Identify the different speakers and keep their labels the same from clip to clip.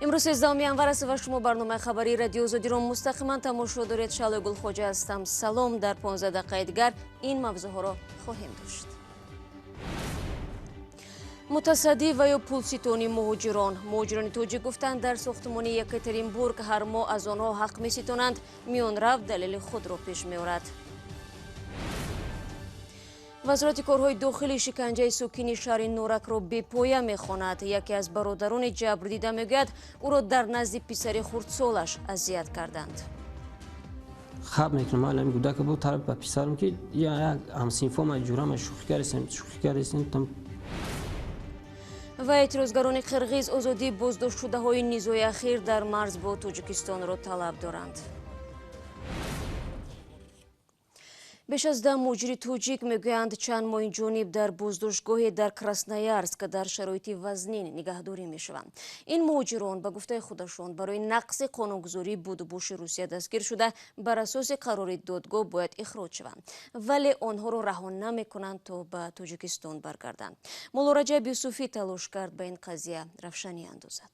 Speaker 1: Имрӯз 13 январ аст ва шумо барномаи хабарии Радиои Озодиро мустақиман тамошо доред. Шаҳлои Гулхоҷа ҳастам. Салом. Дар 15 дақиқаи дигар ин мавзӯъҳоро хоҳем дошт. Мутасаддӣ ва ё пулситонии муҳоҷирон. Муҳоҷирони тоҷик гуфтанд, дар сохтмони Екатеринбург ҳар моҳ аз онҳо ҳақ меситонанд. Миёнрав далели худро пеш меорад. Вазорати корҳои дохилӣ шиканҷаи сокини шаҳри Норакро бепоя мехонад. Яке аз бародарони ҷабрдида мегӯяд, ӯро дар назди писари хурдсолаш азият карданд.
Speaker 2: Хаб мекунам, алами гудака бу тараф ба писарам ки як ҳамсинфома ҷурама шӯхӣ кардесем.
Speaker 1: Ва эътирозгарони қирғиз озодии боздоштшудаҳои низои ахир дар марз бо Тоҷикистонро талаб доранд. Беш аз 10 муҳоҷири тоҷик мегӯянд, чанд моҳи ҷониб дар боздоштгоҳе дар Красноярск дар шароити вазнин нигаҳдорӣ мешаванд. Ин муҳоҷирон ба гуфтаи худашон барои нақзи қонунгузории будубоши Русия дастгир шуда, бар асоси қарори додгоҳ бояд ихроҷ шаванд. Вале онҳоро раҳо намекунанд то ба Тоҷикистон баргарданд. Мулло Раҷаб Юсуфӣ талош кард ба ин қазия равшанӣ андозад.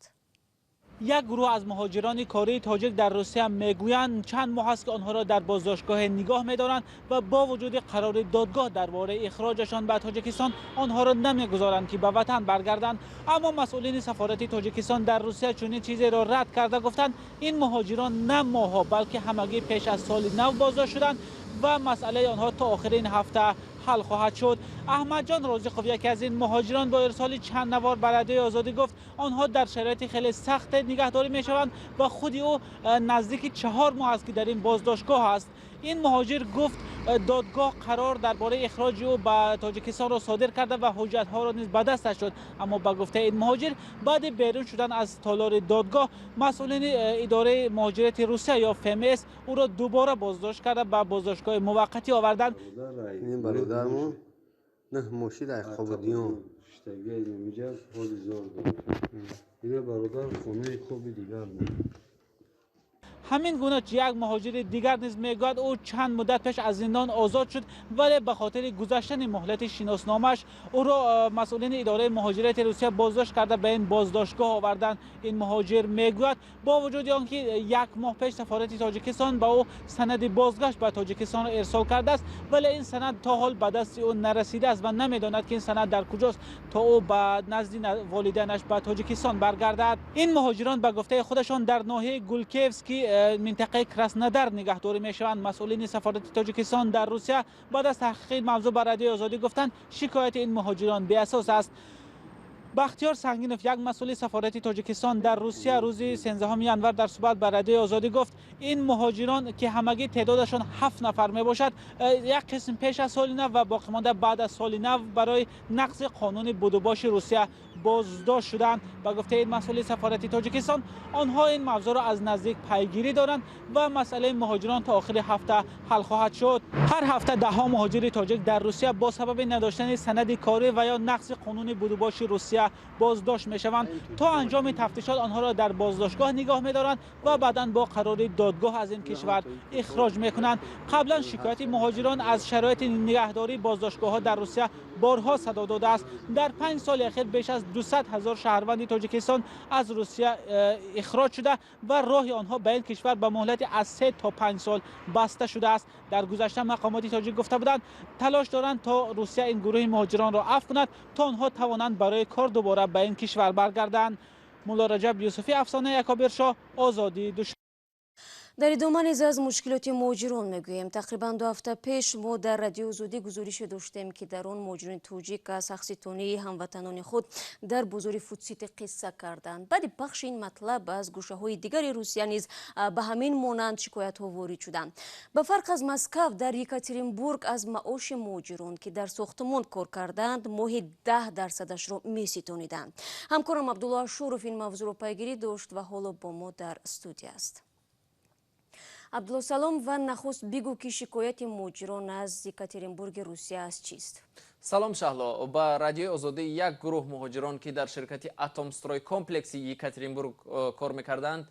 Speaker 3: Як гурӯҳ аз муҳоҷирони кории тоҷик дар Русия мегӯянд, чанд моҳ аст ки онҳоро дар боздоштгоҳ нигоҳ медоранд ва бо вуҷуди қарори додгоҳ дар бораи ихроҷашон ба Тоҷикистон онҳоро намегузоранд ки ба ватан баргарданд. Аммо масъулини сафорати Тоҷикистон дар Русия чунин чизеро рад карда гуфтанд, ин муҳоҷирон на моҳҳо балки ҳамагӣ пеш аз соли нав боздошт шуданд ва масъалаи онҳо то охири ин ҳафта ҳал хоҳад шуд. Аҳмадҷон Розиқов, яке аз ин муҳоҷирон, бо ирсоли чанд навор ба Радиои Озодӣ гуфт, онҳо дар шароити хеле сахт нигаҳдорӣ мешаванд ва худи ӯ наздики 4 моҳ аст ки дар ин боздоштгоҳ аст. Ин муҳоҷир гуфт, додгоҳ қарор дар бораи ихроҷи ӯ ба Тоҷикистонро содир карда ва ҳуҷҷатҳоро низ ба дасташ шуд. Аммо ба гуфтаи ин муҳоҷир, баъди берун шудан аз толори додгоҳ масъулини идораи муҳоҷирати Русия ё ФМС ӯро дубора боздошт карда ба боздоштгоҳи муваққатӣ оварданд.
Speaker 4: Ин бародармон 9 моҳ дар Қобудиён
Speaker 5: бародар хонаи хоби дигар.
Speaker 3: Ҳамин гуна як муҳоҷири дигар низ мегӯяд, ӯ чанд муддат пеш аз зиндон озод шуд, вале ба хотири гузаштани муҳлати шиносномааш ӯро масъулини идораи муҳоҷирати Русия боздошт карда ба ин боздоштгоҳ оварданд. Ин муҳоҷир мегӯяд, бо вуҷуди он ки як моҳ пеш сафорати Тоҷикистон ба ӯ санади бозгашт ба Тоҷикистонро ирсол кардааст, вале ин санад то ҳол ба дасти ӯ нарасидааст ва намедонад ки ин санад дар куҷост то ӯ ба назди волидайнаш ба Тоҷикистон баргардад. Ин муҳоҷирон ба гуфтаи худашон дар ноҳияи Гулкевский минтақаи Краснодар нигаҳдорӣ мешаванд. Масъулини сафорати Тоҷикистон дар Русия баъд аз таҳқиқи мавзӯъ ба Радиои Озодӣ гуфтанд, шикояти ин муҳоҷирон беасос аст. Бахтиёр Сангинов, як масъули сафорати Тоҷикистон дар Русия, рӯзи 13 январ дар суҳбат ба Радиои Озодӣ гуфт, ин муҳоҷирон ки ҳамагӣ теъдодашон 7 нафар мебошад, як қисм пеш аз соли нав ва боқимонда баъд аз соли нав барои нақзи қонуни будубоши Русия боздошт шуданд. Ба гуфтаи ин масъули сафорати Тоҷикистон, онҳо ин мавзӯъро аз наздик пайгирӣ доранд ва масъалаи муҳоҷирон то охири ҳафта ҳал хоҳад шуд. Ҳар ҳафта даҳҳо муҳоҷири тоҷик дар Русия бо сабаби надоштани санади корӣ ва ё нақзи қонуни будубоши Русия боздошт мешаванд. То анҷоми тафтишот онҳоро дар боздоштгоҳ нигоҳ медоранд ва баъдан бо қарори додгоҳ аз ин кишвар ихроҷ мекунанд. Қаблан шикояти муҳоҷирон аз шароити нигаҳдории боздоштгоҳҳо дар Русия борҳо садо додааст. Дар 5 соли ахир беш аз 200 ҳазор шаҳрванди Тоҷикистон аз Русия ихроҷ шуда ва роҳи онҳо ба ин кишвар ба муҳлати аз 3 то 5 сол баста шудааст. Дар гузашта мақомоти тоҷик гуфта буданд, талош доранд то Русия ин гурӯҳи муҳоҷиронро афв кунад то онҳо тавонанд барои кор дубора ба ин кишвар баргарданд. Мулло Раҷаб Юсуфӣ, Афсона Якобиршоҳ, Озодӣ, Душанбе.
Speaker 1: Дар идома низ аз мушкилоти муҳоҷирон мегӯем. Тақрибан 2 ҳафта пеш мо дар Радиои Озодӣ гузорише доштем ки дар он муҳоҷирони тоҷик аз ҳақситонии ҳамватанони худ дар бозори Фудсити қисса карданд. Баъди пахши ин матлаб аз гӯшаҳои дигари Русия низ ба ҳамин монанд шикоятҳо ворид шуданд. Ба фарқ аз Москав, дар Екатеринбург аз маоши муҳоҷирон ки дар сохтмон кор карданд, моҳи 10%-ашро меситониданд. Ҳамкорам Абдулло Ашуров ин мавзӯъро пайгирӣ дошт ва ҳоло бо мо дар студия аст. Абдулло, салом ва нахуст бигӯ ки шикояти муҳоҷирон аз Екатеринбурги Русия аз чист?
Speaker 6: Салом, Шаҳло. Ба Радиои Озодӣ як гурӯҳ муҳоҷирон, ки дар ширкати Атомстрой комплекси Екатеринбург кор мекарданд,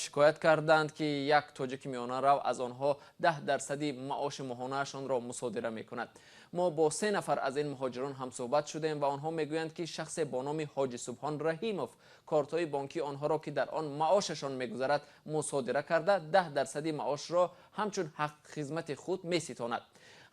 Speaker 6: шикоят карданд, ки як тоҷики миёнарав аз онҳо 10 дарсади маоши моҳонаашонро мусодира мекунад. Мо бо се нафар аз ин муҳоҷирон ҳамсӯҳбат шудем ва онҳо мегӯянд, ки шахсе бо номи Ҳоҷи Субҳон Раҳимов кортҳои бонкии онҳоро, ки дар он маошашон мегузарад, мусодира карда, 10 дарсади маошро ҳамчун ҳақ хизмати худ меситонад.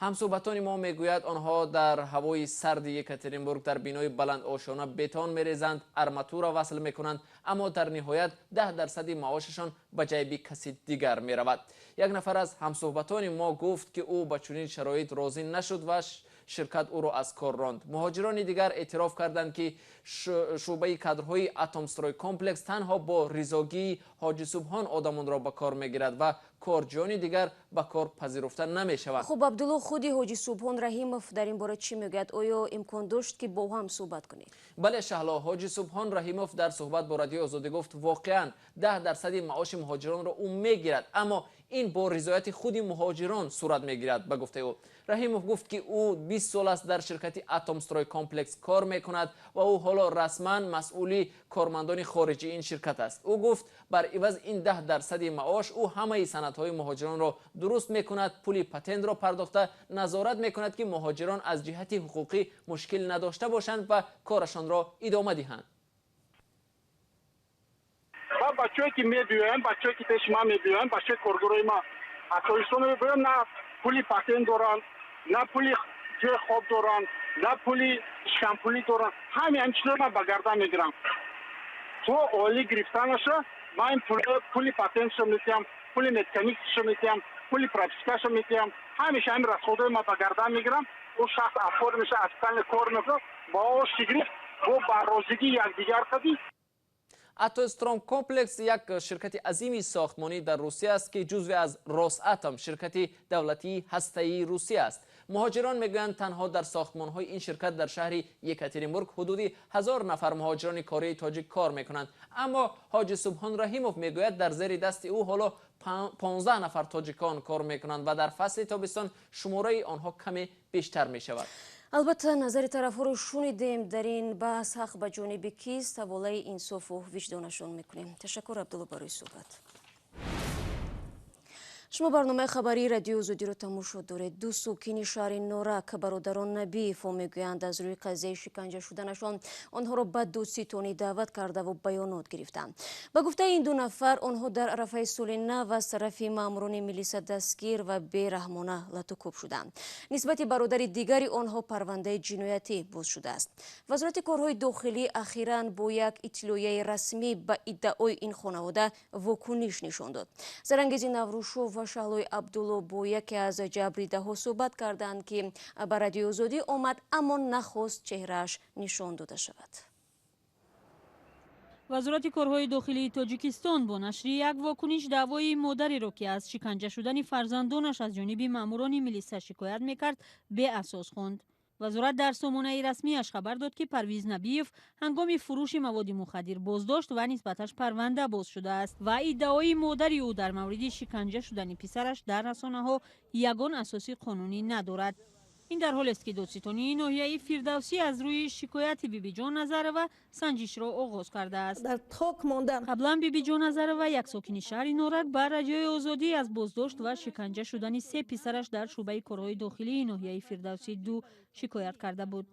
Speaker 6: Ҳамсӯҳбатони мо мегӯяд, онҳо дар ҳавои сарди Екатеринбург дар бинои баландошёна бетон мерезанд, арматура васл мекунанд, аммо дар ниҳоят 10 дарсади маошашон ба ҷайби каси дигар меравад. Як нафар аз ҳамсӯҳбатони мо гуфт, ки ӯ ба чунин шароит розӣ нашуд ва ширкат ӯро аз кор ронд. Муҳоҷирони дигар эътироф карданд, ки шӯъбаи кадрҳои Атомстрой комплекс танҳо бо ризогии Ҳоҷи Субҳон одамонро ба кор мегирад ва корҷиёни дигар ба кор пазируфта намешаванд.
Speaker 1: Хуб, Абдулло, худи Ҳоҷи Субҳон Раҳимов дар ин бора чӣ мегӯяд? Оё имкон дошт, ки бо ҳам суҳбат кунед?
Speaker 6: Бале, Шаҳло. Ҳоҷи Субҳон Раҳимов дар суҳбат бо Радиои Озодӣ гуфт, воқеан 10 дарсади маоши муҳоҷиронро ӯ мегирад, аммо ин бо ризояти худи муҳоҷирон сурат мегирад. Ба гуфтаи ӯ, Раҳимов гуфт, ки ӯ 20 сол аст дар ширкати Атомстрой комплекс кор мекунад ва ӯ ҳоло расман масъули кормандони хориҷии ин ширкат аст. Ӯ гуфт, бар иваз ин 10 дарсади маош ӯ ҳамаи санадҳои муҳоҷиронро дуруст мекунад, пули патентро пардохта, назорат мекунад, ки муҳоҷирон аз ҷиҳати ҳуқуқӣ мушкил надошта бошанд ва корашонро идома диҳанд.
Speaker 7: Ва бачаҳое, ки мебиёянд, бачаҳое, ки пеши ман мебиёянд, бачаҳои коргарои ман аз Тоҷикистон мебиёянд, на пули патент доранд, на пули ҷои хоб доранд, на пули шампулӣ доранд. Ҳамин ҳамин чизро ман ба гардан мегирам то олӣ гирифтанаша. Ман пули патентшо метиҳам, пули медкомиссияшо метиҳам, пули пропискашо метиҳам. Ҳамеша ҳамин расходҳои ман ба гардан мегирам. Ӯ шахс афкор меша, официально кор мекунад, маош гирифт, бо ба розигии якдигар қадӣ.
Speaker 6: Атомстройкомплекс як ширкати азими сохтмонӣ дар Русия аст, ки ҷузве аз Росатом, ширкати давлатии ҳастаии Русия аст. Муҳоҷирон мегӯянд, танҳо дар сохтмонҳои ин ширкат дар шаҳри Екатеринбург ҳудуди 1000 нафар муҳоҷирони кории тоҷик кор мекунанд. Аммо Ҳоҷи Субҳон Раҳимов мегӯяд, дар зери дасти ӯ ҳоло 15 нафар тоҷикон кор мекунанд ва дар фасли тобистон шумораи онҳо каме бештар мешавад.
Speaker 1: Албатта, назари тарафҳоро шунидем. Дар ин баҳс ҳақ ба ҷониби кист, ҳаволаи инсофу виҷдонашон мекунем. Ташаккур, Абдулло, барои суҳбат. Шумо барномаи хабарии Радиои Озодиро тамошо доред. Ду сокини шаҳри Норак, бародарон Набиев, мегӯянд, аз рӯи қазияи шиканҷа шуданашон онҳоро ба додситонӣ даъват кардаву баёнот гирифтанд. Ба гуфтаи ин ду нафар, онҳо дар арафаи соли нав аз тарафи маъмурони милиса дастгир ва бераҳмона латукӯб шуданд. Нисбати бародари дигари онҳо парвандаи ҷиноятӣ боз шудааст. Вазорати корҳои дохилӣ ахиран бо як иттилоияи расмӣ ба иддаои ин хонавода вокуниш нишон дод. Зарангези Наврӯзшо ва Шаҳлои Абдулло бо яке аз ҷабрдидаҳо суҳбат карданд, ки ба Радиои Озодӣ омад, аммо нахост чеҳрааш нишон дода шавад.
Speaker 8: Вазорати корҳои дохилии Тоҷикистон бо нашри як вокуниш даъвои модареро, ки аз шиканҷа шудани фарзандонаш аз ҷониби маъмурони милиса шикоят мекард, беасос хонд. Вазорат дар сомонаи расмиаш хабар дод, ки Парвиз Набиев ҳангоми фурӯши маводи мухаддир боздошт ва нисбаташ парванда боз шудааст ва иддаои модари ӯ дар мавриди шиканҷа шудани писараш дар расонаҳо ягон асоси қонунӣ надорад. Ин дар ҳолест, ки додситонии ноҳияи Фирдавсӣ аз рӯи шикояти Бибиҷон Назарова санҷишро оғоз кардааст.
Speaker 9: Дар ток мондам.
Speaker 8: Қаблан Бибиҷон Назарова, як сокини шаҳри Норак, ба Радиои Озодӣ аз боздошт ва шиканҷа шудани се писараш дар шӯъбаи корҳои дохилии ноҳияи Фирдавсӣ ду шикоят карда буд.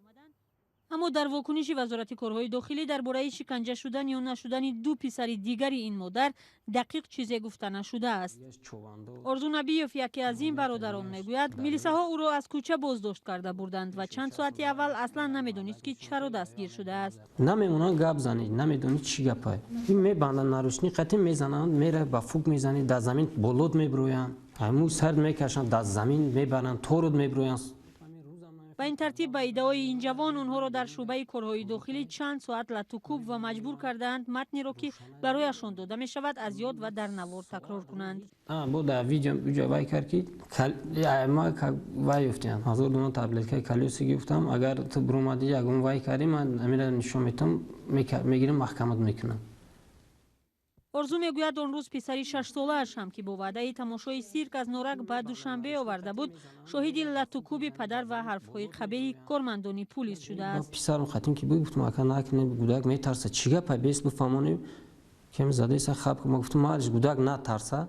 Speaker 8: Аммо дар вокуниши Вазорати корҳои дохилӣ дар бораи шиканҷа шудан ё нашудани ду писари дигари ин модар дақиқ чизе гуфта нашудааст. Орзу Набиев, яке аз ин бародарон, мегӯяд, милисаҳо ӯро аз кӯча боздошт карда бурданд ва чанд соати аввал аслан намедонист, ки чаро дастгир шудааст.
Speaker 2: Намемонанд гап занӣ, намедонӣ чӣ гапае. Ин мебанданд, наручник қатӣ мезананд, мера ба фук мезанӣ, дар замин болот мебироянд, мӯй сард мекашанд, дар замин мебаранд, торут мебироянд.
Speaker 8: Ба ин тартиб, ба иддаои ин ҷавон, онҳоро дар шӯъбаи корҳои дохилӣ чанд соат латукӯб ва маҷбур кардаанд матнеро, ки барояшон дода мешавад, аз ёд ва дар навор такрор кунанд.
Speaker 2: Бо дар видео уҷа вай кард, ки ма вай ёфтиям, 1000 дона таблеткаи калиоси гирифтам. Агар ту биромадӣ, ягон вай кардӣ, ман амира нишон метам, мегирам, маҳкамат мекунам.
Speaker 8: Орзу мегӯяд, он рӯз писари 6-солааш ҳам, ки бо ваъдаи тамошои сирк аз Норак ба Душанбе оварда буд, шоҳиди латукӯби падар ва ҳарфҳои қабеҳи кормандони пулис шудааст.
Speaker 2: Писарам хатим ки буд, гуфтам, ака, накунем, гудак метарса, чӣ гапа, бес бифаҳмонем, кем задаиса хаб. Ма гуфтам, малиш, гудак натарса,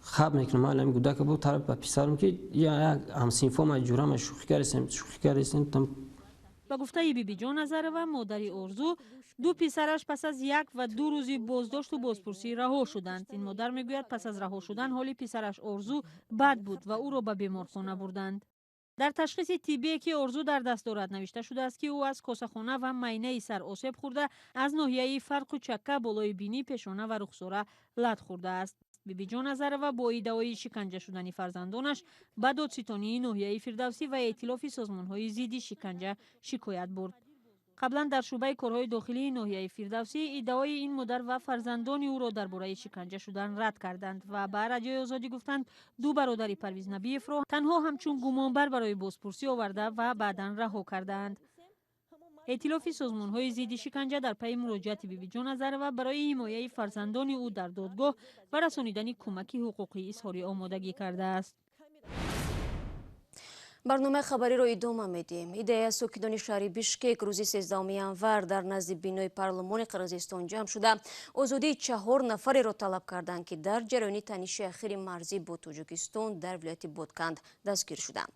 Speaker 2: хаб мекунам, ман ами гудака бу тараф ба писарам, ки як ҳамсинфома ҷурама шӯхӣ кардесем, шӯхӣ кардесем.
Speaker 8: Ба гуфтаи Бибиҷон Назарова, модари Орзу, ду писараш пас аз 1 ва 2 рӯзи боздошту бозпурсӣ раҳо шуданд. Ин модар мегӯяд, пас аз раҳо шудан ҳоли писараш Орзу бад буд ва ӯро ба беморхона бурданд. Дар ташхиси тиббие, ки Орзу дар даст дорад, навишта шудааст, ки ӯ аз косахона ва майнаи сар осеб хӯрда, аз ноҳияи фарқу чакка, болои бинӣ, пешона ва рухсора лат хӯрдааст. Бибиҷон Назарова бо иддаои шиканҷа шудани фарзандонаш ба додситонии ноҳияи Фирдавсӣ ва Эътилофи созмонҳои зидди шиканҷа шикоят бурд. Қаблан дар шӯъбаи корҳои дохилии ноҳияи Фирдавсӣ иддаои ин модар ва фарзандони ӯро дар бораи шиканҷа шудан рад карданд ва ба Радиои Озодӣ гуфтанд, ду бародари Парвиз Набиевро танҳо ҳамчун гумонбар барои бозпурсӣ оварда ва баъдан раҳо кардаанд. Эътилофи созмонҳои зидди шиканҷа дар пайи муроҷиати Бибиҷон Назарова барои ҳимояи фарзандони ӯ дар додгоҳ ва расонидани кӯмаки ҳуқуқӣ изҳори омодагӣ кардааст.
Speaker 1: Барномаи хабариро идома медиҳем. Иддаи аз сокинони шаҳри Бишкек рӯзи 13 январ дар назди бинои парлумони Қирғизистон ҷамъ шуда, озодии чаҳор нафареро талаб карданд, ки дар ҷараёни таниши ахири марзӣ бо Тоҷикистон дар вилояти Ботканд дастгир шуданд.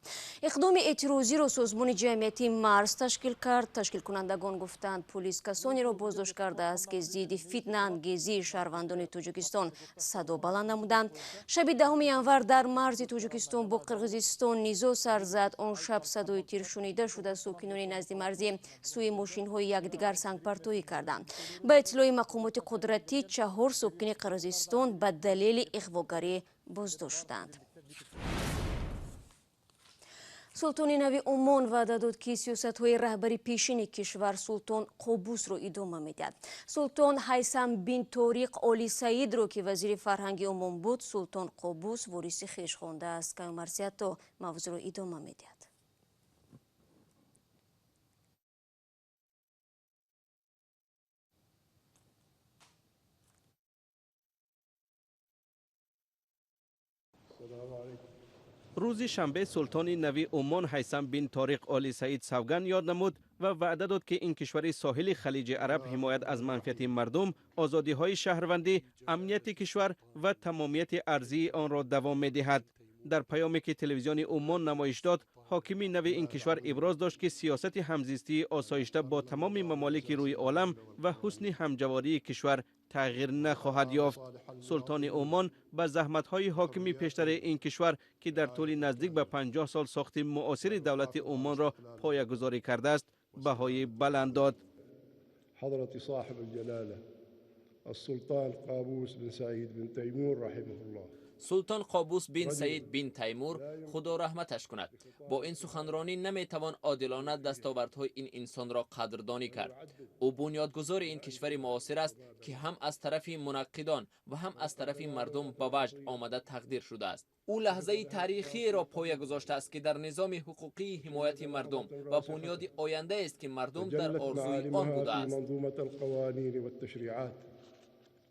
Speaker 1: Иқдоми эътирозиро созмони ҷамъиятии Марз ташкил кард. Ташкилкунандагон гуфтанд, пулис касонеро боздошт кардааст, ки зидди фитнаангезии шаҳрвандони Тоҷикистон садо баланд намуданд. Шаби 10 январ дар марзи Тоҷикистон бо Қирғизистон низоъ сар зад. Он шаб садои тир шунида шуда, сокинони назди марзӣ сӯи мошинҳои якдигар сангпартоӣ карданд. Ба иттилои мақомоти қудратӣ, чаҳор сокини Қирғизистон ба далели иғвогарӣ боздошт шуданд. Султони нави Умон ваъда дод, ки сиёсатҳои раҳбари пешини кишвар султон Қобусро идома медиҳад. Султон Ҳайсам бин Ториқ Оли Саидро, ки вазири фарҳанги Умон буд, султон Қобус вориси хеш хондааст. Каюмарсиято мавзӯъро идома медиҳад.
Speaker 9: Рӯзи шанбе султони нави Умон Ҳайсам бин Ториқ Оли Саид савганд ёд намуд ва ваъда дод, ки ин кишвари соҳили Халиҷи Араб ҳимоят аз манфиати мардум, озодиҳои шаҳрвандӣ, амнияти кишвар ва тамомияти арзии онро давом медиҳад. Дар паёме, ки телевизиони Умон намоиш дод, ҳокими нави ин кишвар иброз дошт, ки сиёсати ҳамзистии осоишта бо тамоми мамолики рӯи олам ва ҳусни ҳамҷавории кишвар тағйир нахоҳад ёфт. Султони Умон ба заҳматҳои ҳокими пештари ин кишвар, ки дар тӯли наздик ба 50 сол сохти муосири давлати Умонро поягузорӣ кардааст, баҳои баланд дод.
Speaker 10: حضرة صاحب الجلالة السلطان قابوس بن سعيد بن تيمور رحمه الله.
Speaker 6: Султон Қобус бин Саид бин Таймур, Худо раҳматаш кунад. Бо ин суханронӣ наметавон одилона дастовардҳои ин инсонро қадрдонӣ кард. Ӯ бунёдгузори ин кишвари муосир аст, ки ҳам аз тарафи мунаққидон ва ҳам аз тарафи мардум ба ваҷд омада тақдир шудааст. Ӯ лаҳзаи таърихиеро поя гузоштааст, ки дар низоми ҳуқуқии ҳимояти мардум ва бунёди ояндаест, ки мардум дар
Speaker 10: تجلت
Speaker 6: орзуи он
Speaker 10: معالمها في
Speaker 6: будааст.
Speaker 10: منظومة القوانين والتشريعات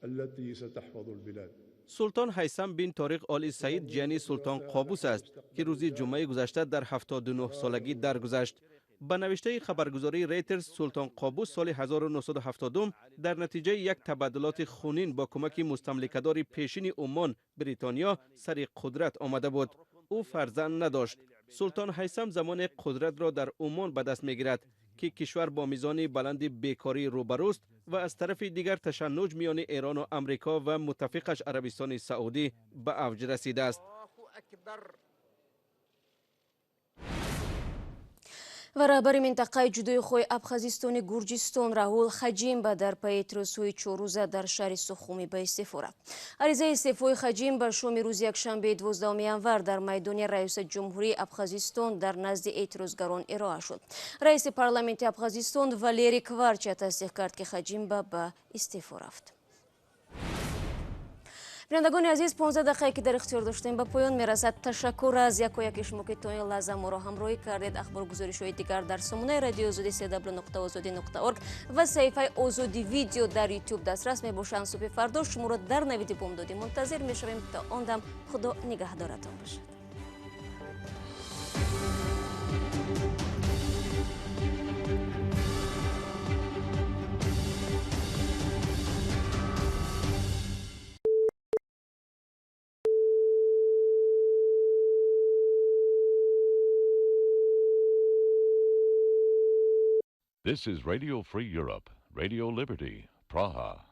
Speaker 10: التي ستحفظ البلاد.
Speaker 9: Султон Ҳайсам бин Ториқ Оли Саид ҷияни султон Қобус аст, ки рӯзи ҷумъаи гузашта дар 79 солагӣ даргузашт. Ба навиштаи хабаргузории Рейтерс, султон Қобус соли 1970 дар натиҷаи як табаддулоти хунин бо кӯмаки мустамликадори пешини Умон, Бритониё, сари қудрат омада буд. Ӯ фарзанд надошт. Султон Ҳайсам замоне қудратро дар Умон ба даст мегирад, ки кишвар бо мизони баланди бекорӣ рӯбарӯст ва аз тарафи дигар ташаннуҷ миёни Эрону Амрико ва муттафиқаш Арабистони Саудӣ ба авҷ расидааст.
Speaker 1: Ва раҳбари минтақаи ҷудоихоҳи Абхазистони Гурҷистон Раҳул Хаҷимба дар пайи эътирозҳои чоррӯза дар шаҳри Сухуми ба истеъфо рафт. Аризаи истеъфои Хаҷимба шоми рӯзи якшанбеи 12 январ дар майдони раёсат ҷумҳурии Абхазистон дар назди эътирозгарон ироа шуд. Раиси парламенти Абхазистон Валерий Кварчия тасдиқ кард, ки Хаҷимба ба истеъфо рафт. Бинандагони азиз, 15 дақиқае ки дар ихтиёр доштем ба поён мерасад. Ташаккур аз яко яки шумо ки то ин лаҳза моро ҳамроҳӣ кардед. Ахбору гузоришҳои дигар дар сомонаи радиои Озодӣ www.ozodi.org ва саҳифаи Озодӣ видео дар YouTube дастрас мебошанд. Субҳи фардо шуморо дар навиди бомдодӣ мунтазир мешавем. То он дам Худо нигаҳдоратон бошад.
Speaker 11: This is Radio Free Europe, Radio Liberty, Praha.